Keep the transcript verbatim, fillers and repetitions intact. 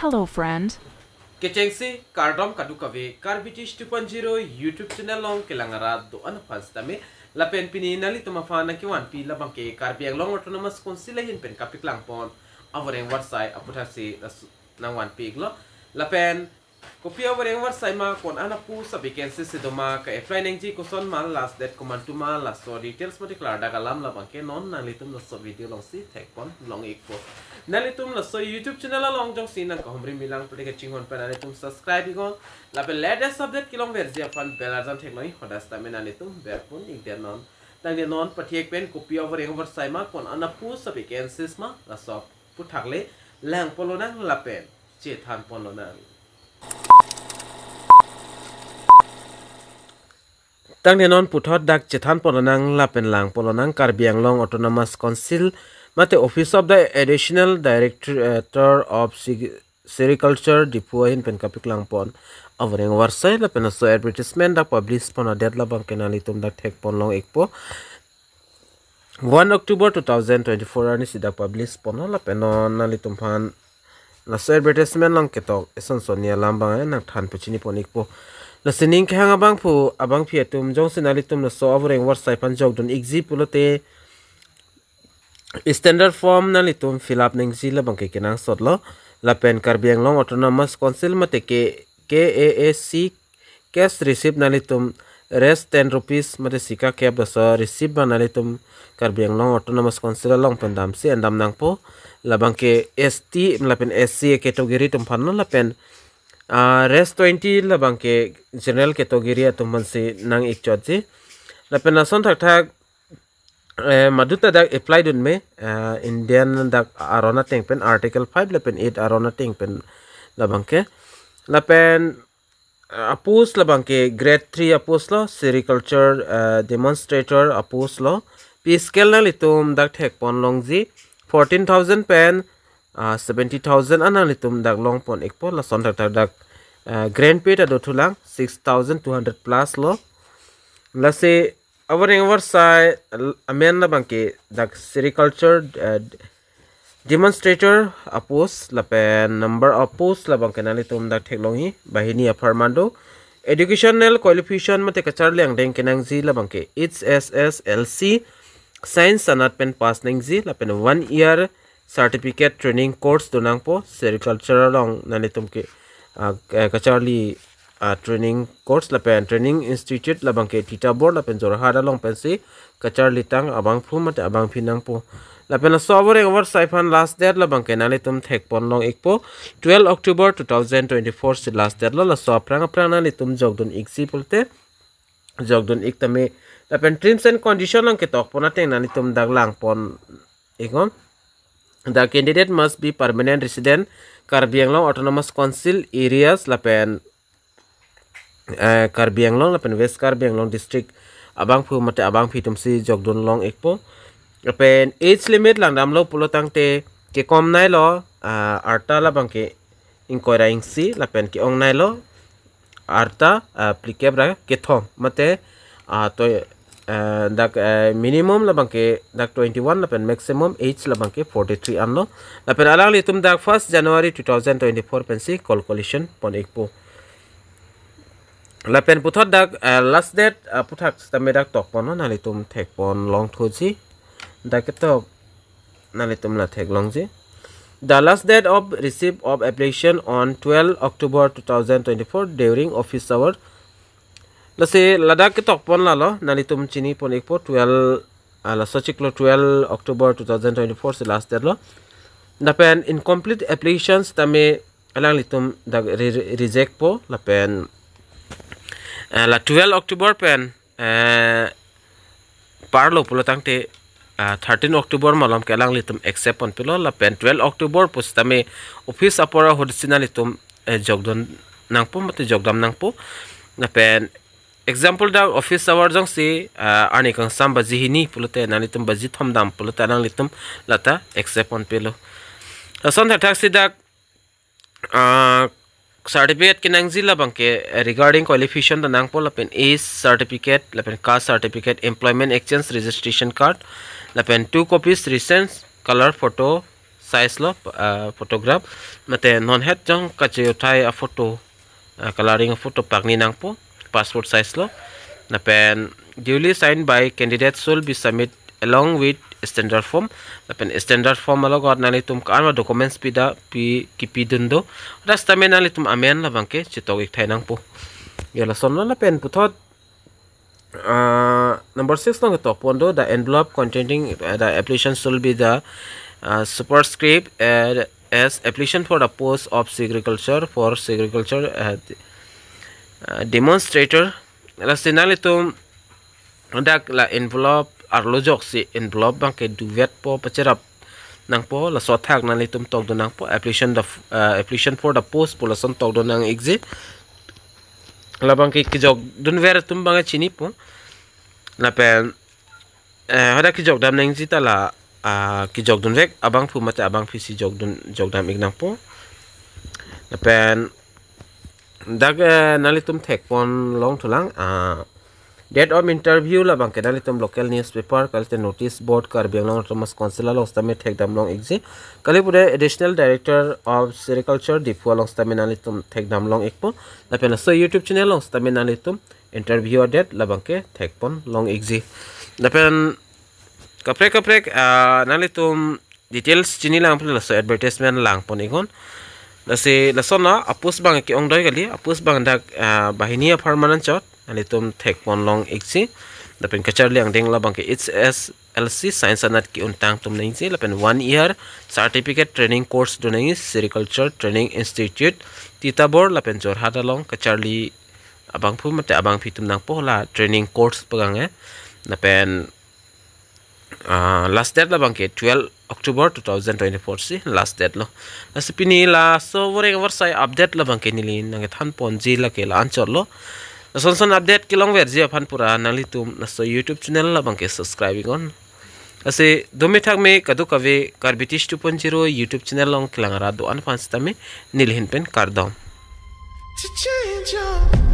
Hello, friend. Kechengsi kardom kadokave Karbi Tish two point zero YouTube channel along kelang arat do-an aphan sitame, lapen pini nanglitum aphan nangkevanpi labangke Karbi Anglong Autonomous Council ahin pen kapaklangpon avoreng varsai aputhaksi das nangvanpi iklo. Lapen kopi avoreng varsai ma, ko-an a-post, a-vacancy si doma, ka-apply nangji koson ma, last date komantu ma, laso details mate klardak alam labangke non nanglitum laso video alongsi thekpon long ikpo. Nanglitum laso YouTube channel along jongsi nangkahumri milang pute kachinghon pen nanglitum subscribe iknon. Lapen latest update kelongverji aphan bell arjan theklong ik, hadak sitame nanglitum berpon ikdet non. Tangte non pathiek pen kopi avoreng varsai ma, ko-an a-post, a-vacancies ma, laso aputhak le langponlonang lapen chethanponlonang. Tangte non puthot dak chethanponlonang lapen langponlonang, Karbi Anglong Autonomous Council mate Office of the Additional Director of Seri- Sericulture, Diphu ahin pen kapaklangpon avoreng varsai lapen laso advertisement dak publish pon adet labangke nanglitum dak thekpon long ikpo. One October two thousand twenty-four arni si dak publish ponlo, lapen non nanglitum aphan laso advertisement along ketok eson son ni alam abang nangthan pachinipon ikpo. Lasi ning kehang abangphu abangphi atum, jongsi nanglitum laso avoreng varsai aphan jokdun ikji pulote standard form nanglitum fill up nangji labangke kenangsotlo. Lapen Karbi Anglong Autonomous Council mate K- KAAC cash receipt nanglitum res ten rupees mate sika kep laso receipt abang nanglitum Karbi Anglong Autonomous Council along pen damsi endam nangpo. Labangke ST lapen SC category atum aphanlo, lapen ah, res twenty labangke general category atum aphansi nang ikchotji. Lapen lason thakthak eh, maduta dak apply dunme, eh, Indian dak aron ateng pen, Article five lapen eight aron ateng pen labangke. Lapen eh, a-post labangke grade three a-post lo, sericulture eh, demonstrator a-post lo. Pay scale nanglitum dak thekpon longji, fourteen thousand pen ah, seventy thousand an nanglitum dak longpon ikpo. Lason thakthak dak eh, grade pay ta dothulang, six thousand two hundred plus lo. Lasi avoreng varsai amen labangke dak sericulture eh, demonstrator a-post lapen number of post labangke nanglitum dak theklong ik, banghini apharman do. Educational qualification mate kacharli angdeng kenangji labangke H S S L C science anat pen pass nangji lapen one year certificate training course do nangpo. Sericulture along nanglitum ke ah, eh, kacharli ah, training course lapen training institute labangke Titaborh lapen Jorhat along pensi kacharlitang abangphu mate abangphi nangpo. Lapen laso avoreng varsai aphan last date labangke nanglitum thekpon long ikpo, twelve October two thousand twenty-four si last date lo. Laso aphrang aphrang nanglitum jokdun ikji pulote jokdun ik tame. Lapen terms and condition along ketokpon ateng nanglitum dak langpon iknon. The candidate must be permanent resident Karbi Anglong Autonomous Council areas lapen eh, Karbi Anglong lapen West Karbi Anglong district abangphu mate abangphi atumsi jokdun long ikpo. Lapen age limit langdamlo pulo tangte kekomnailo ah, arta labangke ingkoi ra ingsi lapen ke-ongnailo arta ah, phlikep ra kethom mate ah, to eh, dak eh, minimum labangke dak twenty-one lapen maximum age labangke forty-three anlo. Lapen alanglitum dak first January two thousand twenty-four pensi call collection pon ikpo. Lapen puthot dak eh, last date ah, aputhak sitame dak tokponlo, nanglitum thekpon longthuji. Dak ketok nanglitum la theklongji. The last date of receipt of application on twelve October two thousand twenty-four during office hour. Lasi ladak ketokpon lalo, nanglitum chinipon ikpo, twelve ah, laso chiklo twelve October two thousand twenty-four si last date lo. Lapen incomplete applications tame alanglitum dak re- re- reject po, lapen ah, la twelve October pen eh, parlo pulo tangte ah, thirteen October malom ke alanglitum accept ponpilo, lapen twelve October pusitame office apor ahutsi nanglitum eh, jokdun nangpo mate jokdam nangpo. Lapen example dak office hour jongsi ah, arni kangsam baji hini pulote nanglitum baji thom dam pulote alanglitum lata accept ponpilo. Lason thakthaksi dak ah, certificate kenangji labangke eh, regarding qualification ta nangpo, lapen age certificate, lapen caste certificate, employment exchange registration card, lapen two copies recent color photo, size lo, ah, photograph. Mate non het jong kache uthai a photo, ah, coloring a photo pakni nangpo, passport size lo. Lapen duly signed by candidate shall be submit along with standard form. Lapen standard form alogot nanglitum ko-an ma documents pida pi kipidun do, ras tame nanglitum amen labangke chetok ik thai nangpo. Ya, lason lo. Lapen puthot, uh, number six nang ketok pon do, the envelope containing, uh, the application shall be the, uh, superscript, uh, as application for the post of sericulture, for sericulture, uh, de- uh, demonstrator. Lasi nanglitum dak la envelope arlo ajoksi envelope abangke duvet po, pacherap nangpo, laso athak nanglitum tokdun nangpo, application the f- uh, application for the post pu lason tokdun nang ikji. Labangke kejokdunver atum abangke chinipo. Lapen, eh, hadak kejokdam nangji ta la, ah, kejokdunvek abangphu mate abangphi si jokdun, jokdam ik nangpo. Lapen dak, eh, nanglitum thek pon longthulang, ah, date of interview labangke nanglitum local newspaper kalite notice board Karbi Anglong Autonomous Council along sitame thekdam long ikji. Kali pude Additional Director of Sericulture Diphu along sitame nanglitum thekdam long ikpo. Lapen laso YouTube channel along sitame nanglitum interview a-date labangke thek pon long ikji. Lapen kaprek kaprek, ah, nanglitum details chini lang pule laso advertisement lang pon iknon. Lasi lason na a-post abang ke-ongdoi kali, a-post abang dak, ah, banghini apharman anchot nanglitum thek pon long ikji. Lapen kacharli angdeng labangke H S L C science anat ke-untang atum nangji, lapen one year certificate training course do nangji, Sericulture Training Institute, Titarbor lapen Jorhat along. Kacharli abangphu mate abangphi atum nangpo la training course pagang eh. Lapen, ah, last date labangke twelve October two thousand twenty-four si last date lo. Lasi pini laso voreng avarsai update labangke neli nangkethan ponji lake la anchot lo. Lason son update kelongverji aphan pura nanglitum laso YouTube channel labangke subscribe iknon. Lasi dome thakme kadokave Karbi Tish two point zero YouTube channel along kelang arat do-an aphan sitame neli ahin pen kardom. To change your